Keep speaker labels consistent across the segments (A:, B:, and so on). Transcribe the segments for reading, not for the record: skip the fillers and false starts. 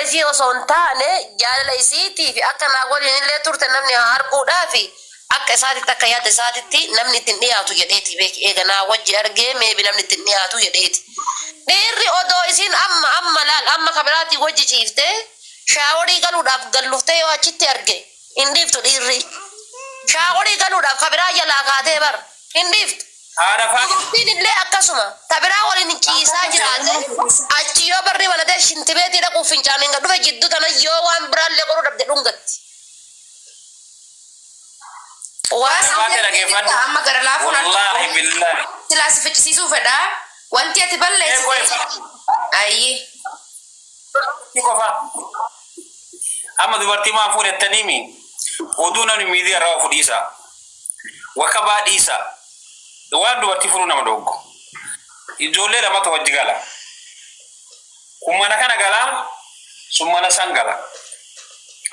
A: isii osoo hin taane jaalala isiitii fi akka naa waliin illee turte namni haa arguudhaafi akka isaatitti akka yaada isaatitti namni itti hin dhiyaatu jedheeti beeki eega naa wajji argee maybe namni itti hin dhiyaatu jedheeti. Dhiirri odoo isiin amma amma laal amma ka biraatii wajji ciiftee shaaworii galuudhaaf gad luftee yoo achitti arge hin dhiiftu dhiirri. Shaaworii galuudhaaf ka biraa jalaa kaatee bar hin dhiiftu.
B: Haadha faate.
A: Dubartiin illee akkasuma ta biraa waliin ciisaa jiraate achi yoo barri banatee shintibeetii dhaquuf fincaaniin gad dhufe jidduu tana yoo waan biraallee godhuu dhabde dhungatti. Waan
B: Haadha faate dhageeffadhu.
C: Amma gara laafuun al
B: Wallaahi
C: tokko
B: billaahi.
C: silaa si ficcisiisuu fedha. Wanti ati
B: Ee qoy
C: balleessite. Ayyee.
B: Dubartii qofa. Amma dubartii maa fuudhettaniimi? Oduu namni miidiyaa irraa ofu dhiisaa. Wakabaa dhiisaa. Waan dubartii fuudhuu nama dhooggu. Ijoollee lamatu wajji gala. Kun mana kana gala, sun mana san gala.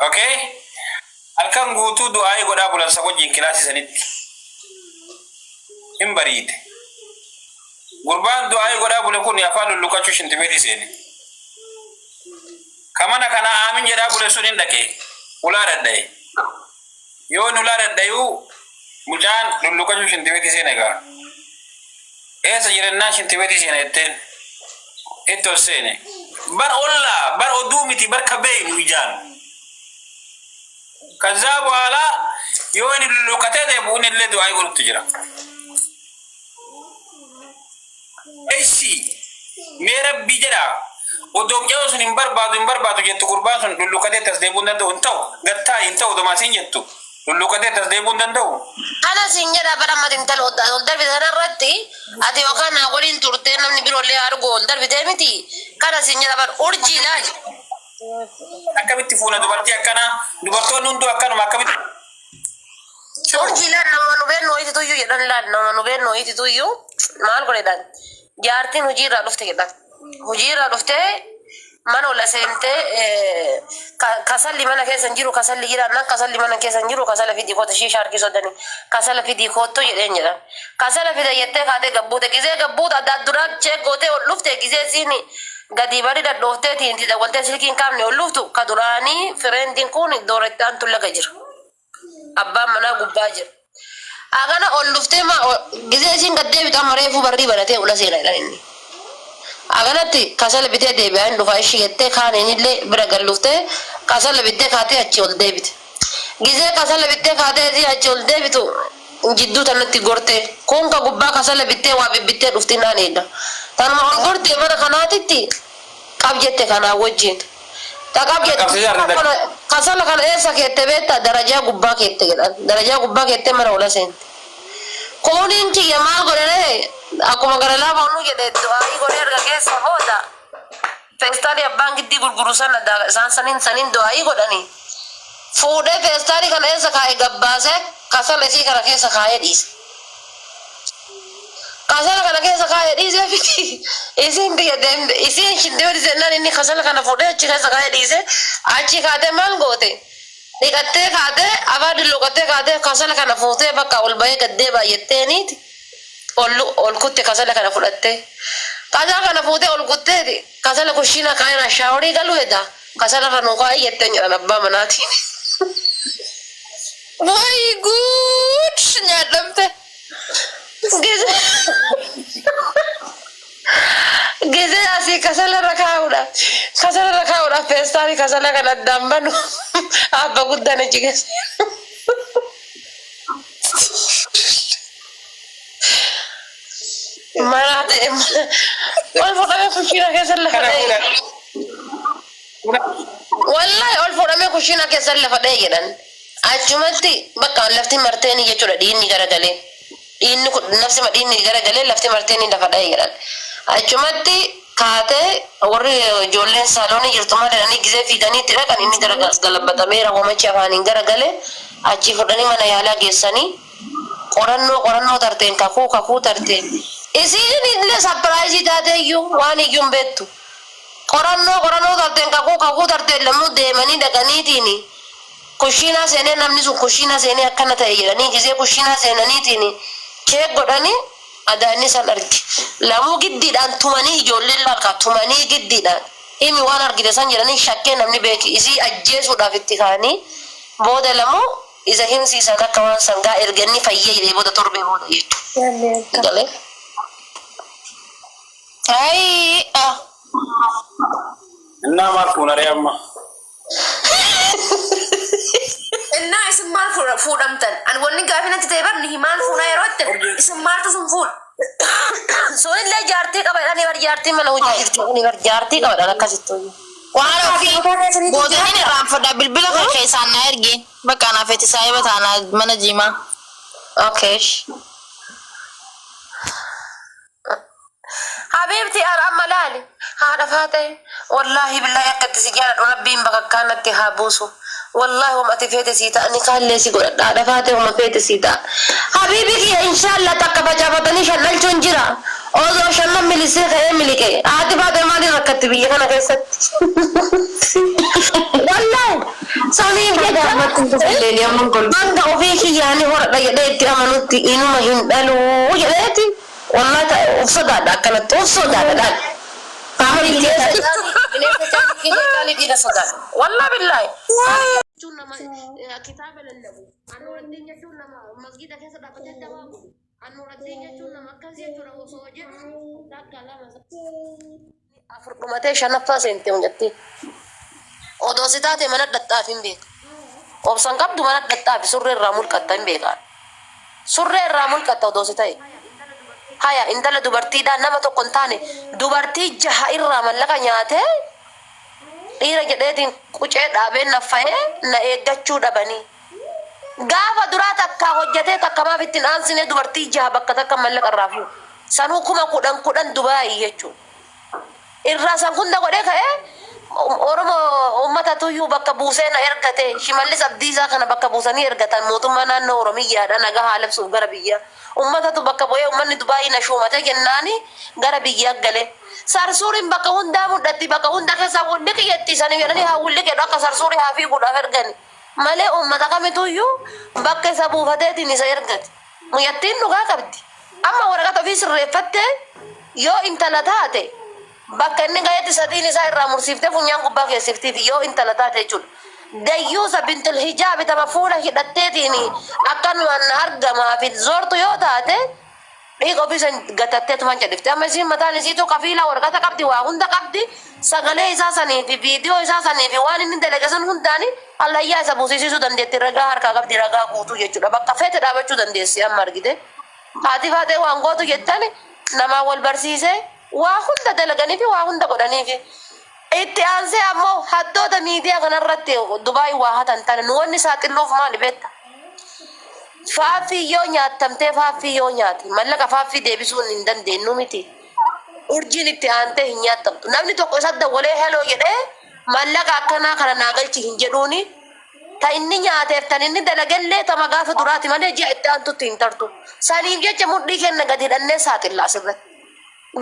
B: Okay? Halkan guutuu du'aa'ii godhaa bulan sa wajjin kilaasii sanitti. Hin bariite. Gurbaan du'aa'ii godhaa bule kun afaan lulluqachuu shintimeetii seene. Ka mana kanaa aamin jedhaa bule sun hin dhaqe. Ulaa dhadha'e. Yoo inni ulaa dhadhayu mucaan lulluqachuu shintibeetii seene egaa. Eessa jirennaan shintibeetii seena jetteen. Itti ol seene. Bar ollaa, bar oduu miti, bar ka beeynu ijaan. Kazaa booda yoo inni lulluqatee deebi'u inni illee du'aa'ii godhutti jira. Eshi mee rabbii jedhaa odoo mucayoon sun hin barbaadu hin barbaadu jettu gurbaan sun lulluqatee itti as deebi'uu hin danda'u hin ta'u gad taa'i hin ta'u odoo siin jettu lulluqatee itti as deebi'uu hin danda'u.
A: Kana siin jedha bara amma intala ol ol darbite sanarratti ati yookaan naa waliin turtee namni biroollee argu ol darbitee miti kana siin jedha bara urjii laali.
B: Akkamitti fuuna dubartii akkanaa dubartoonni hunduu akkanuma akkamitti.
A: Urjii laal nama nu beennu wayiiti tuyyuu jedhan laal nama nu beennu wayiiti tuyyuu maal godhe jedhan jaartiin hojii irraa dhufte jedhan hojii irraa dhuftee mana ola seentee kasalli mana keessa hin jiru kasalli jiraannaan kasalli mana keessa hin jiru kasala fidii kootu ishee shaarkii sodani kasala fidii koottu jedheen jedhan kasala fida jettee kaatee gabbuute gizee gabbuute adda adduraa chee gootee ol dhufte gizee isiin gadii bari dhadhoofteetiin itti dawwaltee silkii hin kaafne ol dhuftu ka duraanii fireendiin kun doorettaan tullaga jira. Abbaan manaa gubbaa jira. Agana ol dhuftee ma gizee isiin gad deebitu amma reefuu barrii banatee ula seena jedhan inni. Aganatti kasala bitee deebi'aa hin dhufaa ishii jettee kaaniinillee bira gad dhuftee kasala bittee kaatee achii ol deebite. Gizee kasala bittee kaatee isii achii ol deebitu jidduu tanatti gortee kun ka gubbaa kasala bittee waa bibbittee dhufti naan eega. Tanuma ol gortee mana kanaatitti qab jette kanaa wajjiin. Dhaqab jette
B: Qaqqabsiisaa
A: kasala kana kasala kana eessa keette beektaa darajaa gubbaa keette jedhan darajaa gubbaa keettee mana ola seente. Kuuniin kiyya maal godhe ree akkuma gara laafa onnuu jedhe du'aa'ii godhee erga keessa booda feestaalii abbaan giddii gurguru sana isaan saniin saniin du'aa'ii godhanii fuudhee feestaalii kana eessa kaa'e gabbaasee kasala isii kana keessa kaa'ee dhiise. Kasala kana keessa kaa'ee dhiisee miti. Isiin biyya deemte isiin shintibeeti jennaan inni kasala kana fuudhee achi keessa kaa'ee dhiise achi kaatee maal goote? Dhiqattee kaatee afaan dilluqattee kaatee kasala kana fuutee bakka ol bahee gad deebaa jetteeniiti ol ol kutte kasala kana fudhattee. Kasala kana fuutee ol kutteeti kasala kushiinaa kaa'eera shaaworii galuu heda kasala irra nuu kaa'ee jetteen jedhan abbaa manaatiin.
C: Way guud nyaadhamte.
A: Gizee asii kasala irra kaa'uudha. Kasala irra kaa'uudhaaf feestaalii kasala kan addaan banu abba guddaan achi keessa. Maraa ta'e ol fuudhamee kushiinaa keessa lafa
B: Kana
A: dha'e.
B: fuudha.
A: Wallahi ol fuudhamee kushiinaa keessa lafa dha'e jedhan. Achumatti bakka lafti marteeni jechuudha dhiigni garagalee. Dhiigni kun nafsima dhiigni garagalee lafti marteeni lafa dha'e jedhan. Achumatti kaatee warri ijoolleen saaloonii jirtu maal jedhanii gizee fiiganii itti dhaqan inni gara galabbatameera hoomachi afaaniin garagalee achi fudhanii mana yaalaa geessanii qorannoo qorannoo tarteen kakuu kakuu tarteen. Isiin illee sapiraayizii taatee iyyuu waan iyyuu hin beektu. Qorannoo qorannoo tarteen kakuu kakuu tarteen lammuu deemanii dhaqaniitiin kushiinaa seenee namni sun kushiinaa seenee akkana ta'e jedhanii gizee kushiinaa seenaniitiin check godhanii adaa inni san arge. Lamuu giddiidhaan tumanii ijoolleen laalkaa tumanii giddiidhaan Himi waan argite san jedhanii shakkee namni beeki isii ajjeesuudhaaf itti ka'anii booda lamoo isa himsiisan akka waan sangaa erga inni fayyee jedhee booda torbee booda jechuudha. Galee.
D: Ayii ah.
B: Innaa maal fuunaree amma?
C: Innaa isin maal fuudhamtan? Ani wanni gaafii natti ta'e bar nihi maal fuunaa yeroo jette isin maaltu sun fuudha?
A: Sunillee jaartii qaba jedhanii bar jaartii mana hojii jirti jedhanii bar jaartii qaba jedhan akkasitti.
D: Waan ofii boodaniin irraanfadha bilbila kee keessaan na ergi. Bakka anaaf itti saahiba taana mana jiimaa.
A: Okay. Habiibti ar amma laali haadha faatee wallaahi billaahi akka itti si jaaladhu rabbiin bakakkaa natti haa buusu wallaahi wama ati feete sii ta'a nikaallee si godhadha haadha faatee wama feete sii ta'a habiibi kiyya inshaallah takka facaafatanii shan dhalchuun jira osoo shannan milisee ka'ee miliqe haati faatee maaliin rakkatti biyya kana keessatti wallaahi saniif jecha hanga ofii kiyyaanii horadha jedhee itti amanutti inuma hin dhaluu jedheeti. Wallahi ta of sodaadha akkanatti of sodaadha dhaal.
D: Faamilii
A: Bineensa
D: keessa.
A: caalii bineensa caalii killee caalii dhiira sodaadha. Wallahi billahi. Jechuun nama kitaaba lallabu. Annuuraddiin jechuun nama masgiida keessa dhaabbatee dawaa godhu. Annuuraddiin jechuun nama akkas jechuudha osoo jedhu takka lama afur dhumatee shanaffaa seente mucattiin. Odoo si taate mana dhaxxaaf hin beeka. Obsan qabdu mana dhaxxaaf surree irraa mulqatta hin beekaa. Surree irraa mulqatta odoo si ta'e. Haya intala dubartiidhaa nama tokko hin taane dubartii jaha irraa mallaqa nyaatee dhiira jedheetiin qucee dhaabee naffa'ee na eeggachuu dhabanii. Gaafa duraa takkaa hojjetee takka maaf itti hin aansine dubartii jaha bakka takka mallaqa irraa fuudhe. Sanuu 10,000 10,000 Dubaayii jechuudha. Irraa san hunda godhee ka'ee Oromoo uummata tuyyuu bakka buusee na ergate. Shimallis Abdiisaa kana bakka buusanii ergatan mootummaa naannoo Oromiyyaadha nagaa haa labsuuf gara biyyaa. Uummatatu bakka bu'ee uummanni Dubaayii na shuumate jennaani gara biyyaa gale. Sarsuuriin bakka hundaa mul'atti bakka hunda keessaa wulliqi jetti sanii jedhanii haa wulliqedhu akka sarsuurii haa fiiguudhaaf ergani. Malee uummata kamituyyuu bakka isa buufateetiin isa ergate. Mucattiin dhugaa qabdi. Amma waraqata ofii sirreeffattee yoo intala taate bakka inni ga'etti sadiin isaa irraa mursiiftee funyaan gubbaa keessiftiiti yoo intala taate jechuudha. Dayyuusa bintul hijaabi tama fuula hidhatteetiin akkanumaan na argamaa fi zoortu yoo taate dhiiga ofii san gatattee tuman jedhifte. Amma isiin mataan isiituu kafiilaa waraqata qabdi waa hunda qabdi sagalee isaa sanii fi viidiyoo isaa sanii fi waan inni dalage san hundaani hallayyaa isa buusisiisuu dandeetti ragaa harkaa qabdi ragaa guutuu jechuudha. Bakka feete dhaabachuu dandeessi amma argite. Haati faatee waan gootu jettani namaa wal barsiisee waa hunda dalaganii fi waa hunda godhanii fi itti aansee ammoo hattoota miidiyaa kanarratti Dubaay waa hatan tana nu wanni saaxilluuf maali beekta? Faaffii yoo nyaattamtee faaffii yoo nyaate mallaqa faaffii deebisuun hin dandeenyu miti. Urjiin itti aantee hin nyaattamtu. Namni tokko isa dawwalee heloo jedhee mallaqa akkanaa kana naa galchi hin jedhuuni. Ta inni nyaateef tan inni dalagellee tama gaafa duraati malee ji'a itti aantutti hin tartu. Saniif jecha mudhii kenna gadi hidhannee saaxilla asirratti.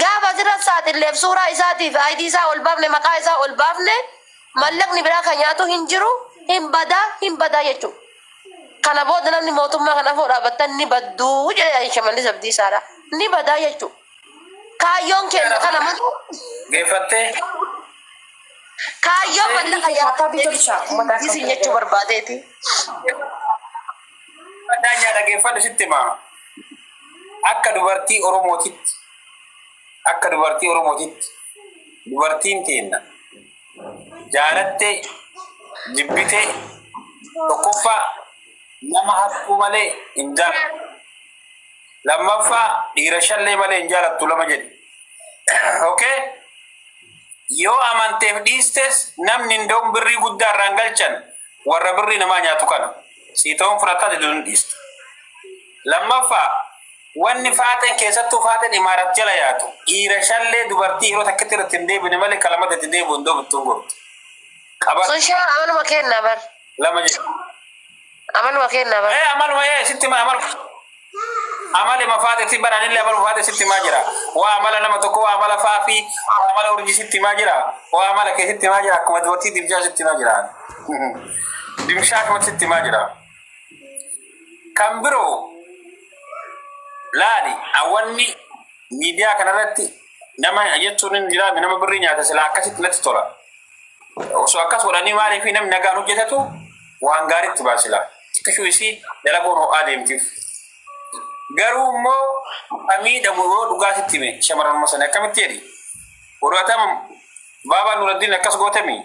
A: Gaafa asirratti saaxilleef suuraa isaatiif ID isaa ol baafne maqaa isaa ol baafne mallaqni biraa kan nyaatu hin jiru hin badaa hin badaa jechuudha. Kana booda namni mootummaa kana afoo dhaabbattan ni badduu jedhee Shimallis Abdiisaadha. Ni badaa jechuudha. Kaayyoon keenya kana malee
B: Geeffattee
A: kaayyoon mallaqa nyaata isin jechuu barbaadeeti.
B: Daanyaa dhageeffadhu sitti himaa. Akka dubartii Oromootitti akka dubartii Oromootitti dubartiin teenna jaalattee jibbitee tokkoffaa nama hattuu malee hin jaalattu. Lammaffaa dhiira shallee malee hin jaalattu lama jedhi. Okay? Yoo amanteef dhiistes namni hin da'uun birrii guddaa irraan galchan warra birrii namaa nyaatu kana. Sii ta'uun fudhataa diduun dhiista. Lammaffaa wanni faaxeen keessattuu faaxeen imaarat jala yaatu dhiira shallee dubartii yeroo takkitti irratti hin deebine malee kalamata itti deebi'u hin dhooftu hin gortu. Qabadhu.
A: Sun shara amaluma kenna bar.
B: Lama jedhu.
A: Amaluma kenna bar.
B: Amaluma sitti hima amaluma. Amalima faaxetti baranillee amaluma faaxe sitti himaa jira. Waa amala nama tokko waa amala faafii waa amala urjii sitti himaa jira. Waa amala kee sitti himaa jira akkuma dubartii dimshaa sitti himaa jira. Dimshaa akkuma sitti himaa jira. Kan biroo laali awwanni miidiyaa kanarratti nama jechuun hin jiraame nama birrii nyaata silaa akkasitti natti tola. Osoo akkas godhanii maaliif namni nagaan hojjetatu waan gaariitti baasila. Xiqqishuu isii dalagoon ho'aa deemtiif. Garuu immoo miidhamu yoo dhugaa sitti hime shamarran sana akkamitti jedhi. Godhatama baabaa Nuraddiin akkas gootami.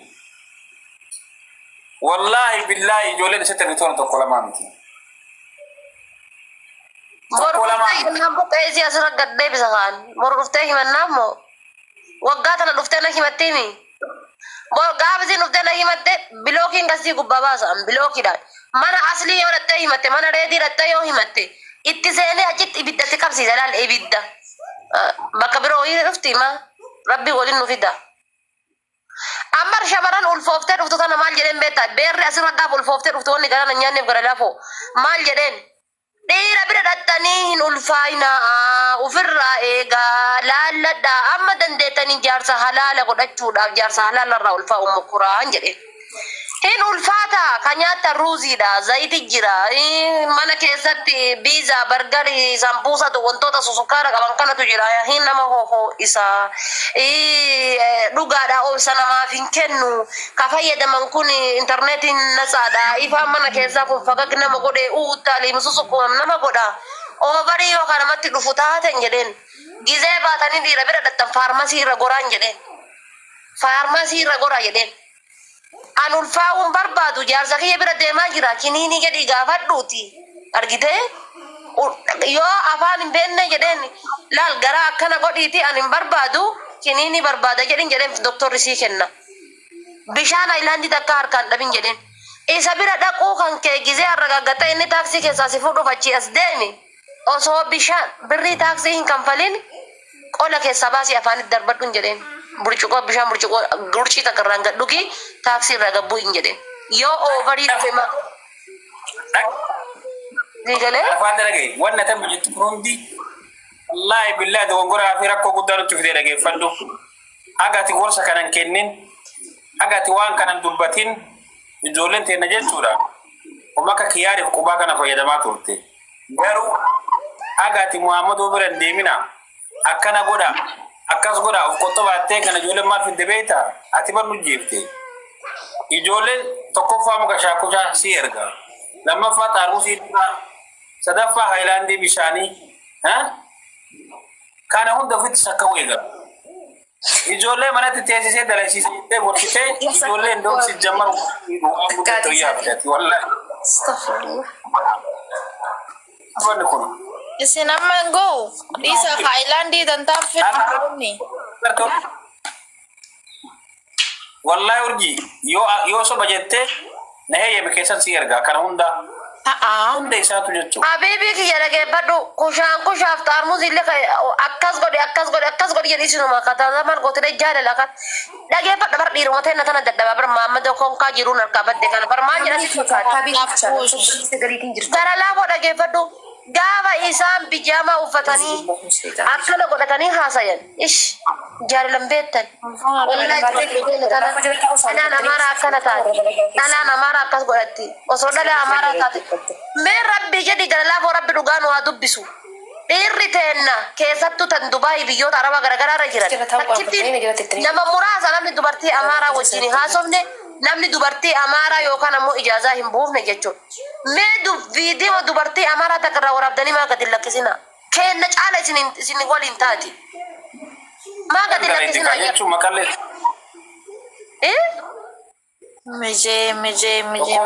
B: Wallaahi billaahi ijoolleen isatti argitoon tokko lamaa miti.
A: Boru
B: Tokko lamaa
A: dhuftee
B: miti.
A: himannaan buqqee isii asirra gad deebisa kaan. Boru dhuftee himannaan moo waggaa tana dhuftee na himattee mi? Boru gaafa isiin dhuftee na himatte bilookiin gasii gubbaa baasa bilookiidhaan. Mana aslii yoo dhattee himatte, mana reetii dhattee yoo himatte, itti seenee achitti ibiddatti qabsiisa, laal ibidda. Bakka biroo wayii dhufti ma rabbi waliin nu fida. Amma shamarran ulfooftee dhuftu tana maal jedheen beektaa? Beerri asirra gaafa ulfooftee dhuftu wanni gara na nyaanneef gara lafoo maal jedheen? Dhiira bira dhattanii hin ulfaayinaa, ofirraa eegaa, laalladhaa, amma dandeettanii jaarsa halaala godhachuudhaaf jaarsa halaala irraa ulfaa'u mukuraan jedheen. Hin ulfaata ka nyaata ruuziidha, zayiti jira, mana keessatti biizaa, bargarii, sambuusatu wantoota susukkaara qaban kanatu jira. Hin nama hoho isa dhugaadha, obsa namaaf hin kennu. Ka fayyadaman kun intarneetiin nasaadha. Ifaan mana keessaa kun fagag nama godhe, uutaalii susukkuumam nama godha. Oovarii yoo kan namatti dhufu taaten jedheen. Gizee baatanii dhiira bira dhattan faarmasii irra goraan jedheen. Faarmasii irra goraa jedheen. An ulfaa'uun barbaadu jaarsa kiyya bira deemaa jira, kiniinii jedhii gaafadhuuti argitee yoo afaan hin beekne jedheen, laal garaa akkana godhiiti, an hin barbaadu, kiniinii barbaada jedhin jedheen, doktorri sii kenna. Bishaan ayilaandii takka harkaan dhabin jedheen. Isa bira dhaquu kan kee gizee arragaaggattee inni taaksii keessaa si fuudhuuf achii as deemi, osoo bishaan birrii taaksii hin kanfalin qola keessaa baasii afaanitti darbadhuun jedheen. Burcuqoo bishaan burcuqoo gurcii takka irraan gad dhugi, taaksii irraa gad bu'in jedheen. Yoo oovarii dhufe ma ni galee.
B: Afaan dalagee wanna tan jettu kun hundi wallaahi billaahi dogongoraa fi rakkoo guddaa nutti fidee dhageeffadhu. Haga ati gorsa kanan kennin, haga ati waan kanan dubbatin, ijoolleen teenna jechuudha. Oma akka kiyyaariif qubaa kana fayyadamaa turte. Garuu haga ati Muhammadoo bira hin deemina, akkana godha, akkas godha, of qottobaattee kana ijoolleen maal fidde beektaa? Ati bar nu jeefte. Ijoolleen tokkoffaa muka shaakushaa si erga. Lammaffaa xaarmusii duraa. Sadaffaa haayilaandii bishaanii. Kana hunda ofitti sakka'uu eegala. Ijoollee manatti teessisee dalagsiisee jettee gorsitee ijoolleen doomsi jammaru waan guddatu yaabdati wallaahi.
C: Astaghfirullah.
B: Wanni kun.
D: Isin amma hin ga'u. Dhiisa haayilaandii dantaaf fidhu.
B: Wallaahi urjii yoo soba jettee na heeyyame keessan si ergaa kana hunda
D: A'aa.
B: hunda isaatu jechuudha.
A: Habiibii kiyya dhageeffadhu, kushaan kushaaf xaarmuus illee akkas godhe, akkas godhe, akkas godhe jedhi, isinuma katazaman gootee jaalala kan dhageeffadha bar, dhiiruma ta'e tana dadhabaa bar, Maammadoo konkaa jiruun harkaa badde kana bar, maal jedha sitti fakkaata? Gara laafoo dhageeffadhu, gaafa isaan bijaamaa uffatanii akkana godhatanii haasayan ish jaalalan beektan. Wallahi dhalaan Amaaraa akkana taate, dhalaan Amaaraa akkas godhatti, osoo dhalaa Amaaraa taate mee rabbi jedhi, gara laafoo rabbi dhugaa nu haa dubbisu. Dhiirri teenna keessattuu tan Dubaayii biyyoota Arabaa garaagaraa irra jiran takkittiin nama muraasa namni dubartii Amaaraa wajjin haasofne, namni dubartii Amaaraa yookaan ammoo ijaazaa hin buufne jechuudha. Mee viidiyoo dubartii Amaaraa takka irraa waraabdanii maa gadi lakkisina? Keenna caala isin waliin taati. Maa gadi lakkisina?
B: Jechuun maqallee.
A: Eh?
D: Mijee mijee mijee.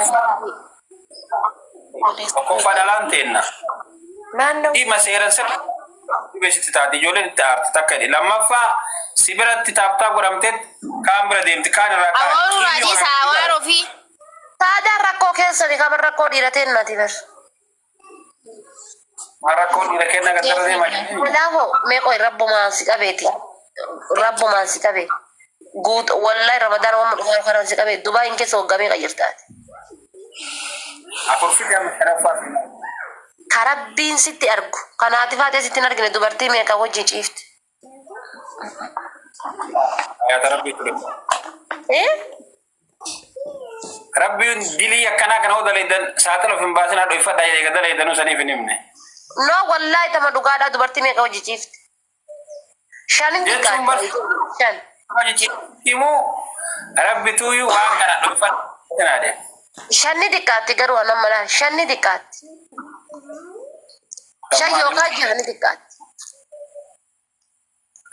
B: Tokkoffaa dhalaan teenna.
C: Naannoo.
B: Dhimma seera sirna dhibeessitti taate ijoolleen itti aarti takka jedhe. Lammaffaa si biratti taaptaa godhamtee kaan bira deemti kaan irraa kaan.
D: Awwaaruu raajii isaa awwaaroo fi
A: Saadaan rakkoo keessani kaban rakkoo dhiira teennati bar.
B: Rakkoo dhiira kenna gaddara deemaa jirti.
A: Kanaafuu meeqoo rabbumaan si qabeeti. Rabbumaan si qabe. Guut wallahi Ramadaan waan dhufaa kanaan si qabe, Dubaayin keessa waggaa meeqa jirtaati?
B: Afur fi amma shanaffaa.
A: Ka rabbiin sitti argu. Kanaati faatee sitti hin argine, dubartii meeqa wajjin ciifte?
B: Ayaata rabbii ture.
A: Eh?
B: Rabbiin dilii akkanaa kana hoo dalaydan saaxila of hin baasin, haadha uffadhaa jedhee dalaydanuu saniif hin himne.
A: No, wallahi tama dhugaadhaa, dubartii meeqa wajjin ciifte? Shanin
B: Jechuun bar
A: xiqqaate. Shan.
B: Himuu Rabbituuyyuu waan kana dhunfan kanaadhe.
A: Shanni xiqqaatti garuu anan malaa shanni xiqqaatti. Shan yookaan jahani xiqqaatti.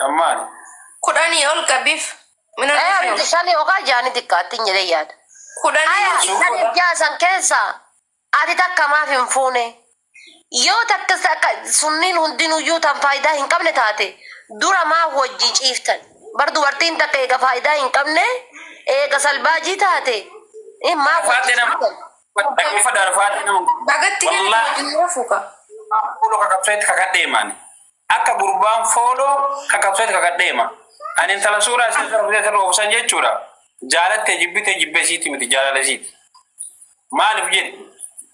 B: Ammaani.
C: 10 ol qabiif. Mina
A: Eh, shan yookaan jahani xiqqaatti hin jedhee yaada.
C: 10.
A: Aya, shaniif jaha san keessaa ati takka maaf hin fuune? Yoo takka takka sunniin hundinuyyuu tan faayidaa hin qabne taate dura maaf wajjin ciiftan? Bar dubartiin takka eega faayidaa hin qabne eega salbaajii taate maaf wajjin
B: Faatee nama
A: ciiftan?
B: dhaggeeffadhaan faatee nama.
C: Bagatti
B: Wallaahi.
C: kennu fuuka.
B: Fooloo kakabseetti kakadheemaan. Akka gurbaan fooloo kakabseetti kakadheema. Ani intala suuraa isii irra fidee irra oofsan jechuudha. Jaalattee jibbitee jibbee isiiti miti jaalala isiiti. Maaliif jedhe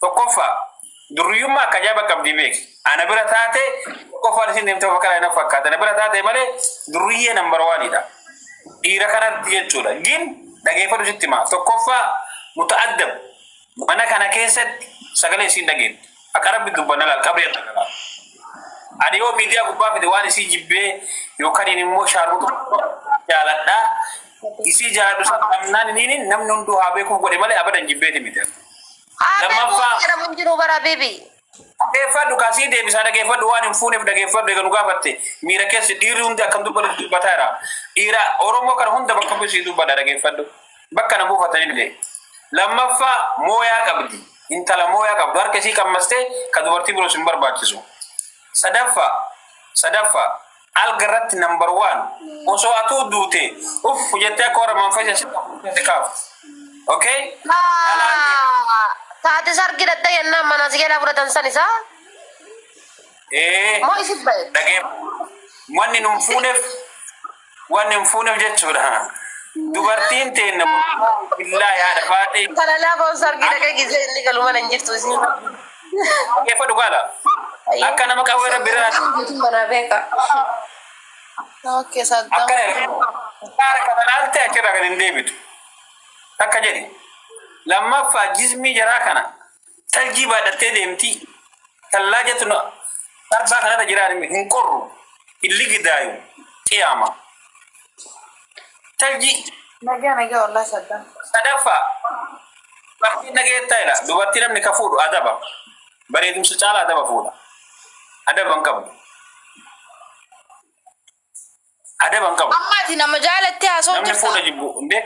B: tokkoffaa durriyyummaa akka ajaa'iba qabdi beeki. Ana bira taate tokkoffaan isin deemtee bakka kana fakkaata. Ana bira taate malee durriyyee number oneidha. Dhiira kanatti jechuudha. Gin dhageeffadhu sitti himaa. Tokkoffaa muta'addab mana kana keessatti sagalee isiin dhageetti. Akka rabbi dubbanna laal qabree irra galaa. Ani yoo miidiyaa gubbaa fide waan isii jibbee yookaan immoo shaarmutu jaaladhaa. Isii jaaladhu sana qabnaan inni namni hunduu haa beekuuf godhe malee abadan jibbeeti miti.
A: Haa beekuu
B: Lammaffaa
A: jedhamu hin jiru bara bibi.
B: Dhageeffadhu kaasii deebisaa dhageeffadhu waan hin fuuneef dhageeffadhu eega nu gaafatte miira keessa dhiirri hundi akkam dubbatu dubbataa jira. Dhiira Oromoo kana hunda bakka buusii dubbadha dhageeffadhu. Bakka na buufatanillee. Lammaffaa mooyaa qabdi. Intala mooyaa qabdu harka isii qammastee ka dubartii biroos hin barbaachisu. Sadaffaa alga irratti number one osoo atuu duute uff jettee akka warra manfasa si kaaftu. Okay?
A: Taate sargi dhattee yennaan mana si jalaa fudhatan san isaa
B: Ee.
A: moo isit ba'e?
B: Dhagee wanni nun fuuneef wanni hin fuuneef jechuudha. Dubartiin teenna billaahi haadha faatee
A: Kana laafa sargi dhaqee gisee inni galu mana hin jirtu isin.
B: dhaggeeffadhu gaala. Akka nama qawwee rabbi irraa
C: Mana beeka.
D: Okay, Saddam.
B: akkana kaara kana laalte achirraa gad hin deebitu. Akka jedhi. Lammaffaa jismii jaraa kana taljii baadhattee deemti. Tallaajatu darbaa kanarra jiraan hin qorru. Hin ligidaayu. Qiyaama. Taljii
D: Nagaa nagaa wallahi Saddam.
B: Sadaffaa dubartiin dhageettaa jedha. Dubartii namni ka fuudhu adaba. Bareedumsa caalaa adaba fuudha. Adaba hin qabdu. Adaba hin qabdu.
D: Amma ati nama jaalattee haasa'u
B: Namni
D: jirta.
B: fuudha jibbu hundee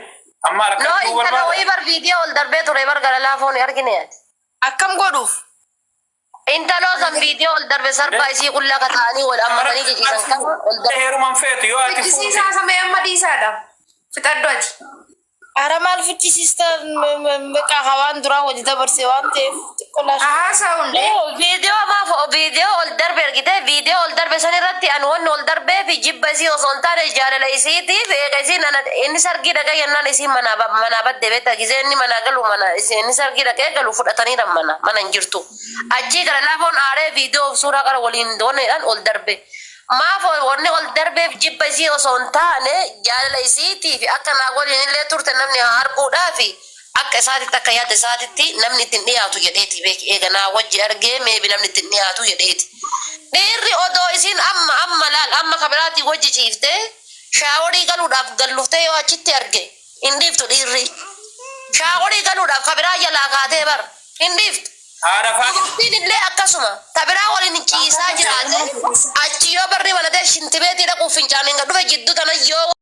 B: amma
A: No,
B: harka
A: intala
B: barbaada.
A: wayii bar viidiyoo ol darbee ture bar gara laafoon argine ati.
D: Akkam godhuuf?
A: Intaloo san viidiyoo ol darbe sarbaa isii qullaa ka ta'anii wal ammatanii ciciisan kan ol darbe.
B: Heeruman feetu yoo ati fuute.
C: Fichisiisaa samee amma dhiisaadha. Fixadhu ati.
D: Ara maal fichisiista beekaa hawaan duraa wajji dabarse waan ta'eef xiqqoo laashu.
C: Haasaa hundee.
A: Viidiyoo maaf viidiyoo ol darbe argite viidiyoo ol darbe san irratti ani wanni ol darbee fi jibba isii osoo hin taane jaalala isiitiif eega isiin ana inni sargii dhaqee jennaan isiin manaa badde beekta gisee inni manaa galu mana inni sargii dhaqee galu fudhataniira mana hin jirtu. Achii gara laafoon aaree viidiyoo suuraa qara waliin doonedhaan ol darbe. Maaf wanni ol darbeef jibba isii osoo hin taane jaalala isiitiif akka naa waliin illee turte namni haa arguudhaafi akka isaatitti akka yaada isaatitti namni ittiin dhiyaatu jedheeti beeki eega naa wajji argee meebi namni ittiin dhiyaatu jedheeti. Dhiirri odoo isiin amma amma laal amma kabiraatii wajji ciiftee shaaworii galuudhaaf galluftee yoo achitti arge hin dhiiftu dhiirri. Shaaworii galuudhaaf kabiraa jalaa kaatee bar hin dhiiftu.
B: Haadha faatee.
A: Dubartiin illee akkasuma tabiraa waliin ciisaa jiraate achi yoo barri banatee shintibeetii dhaquuf fincaaniin gad dhufe jidduu tana yoo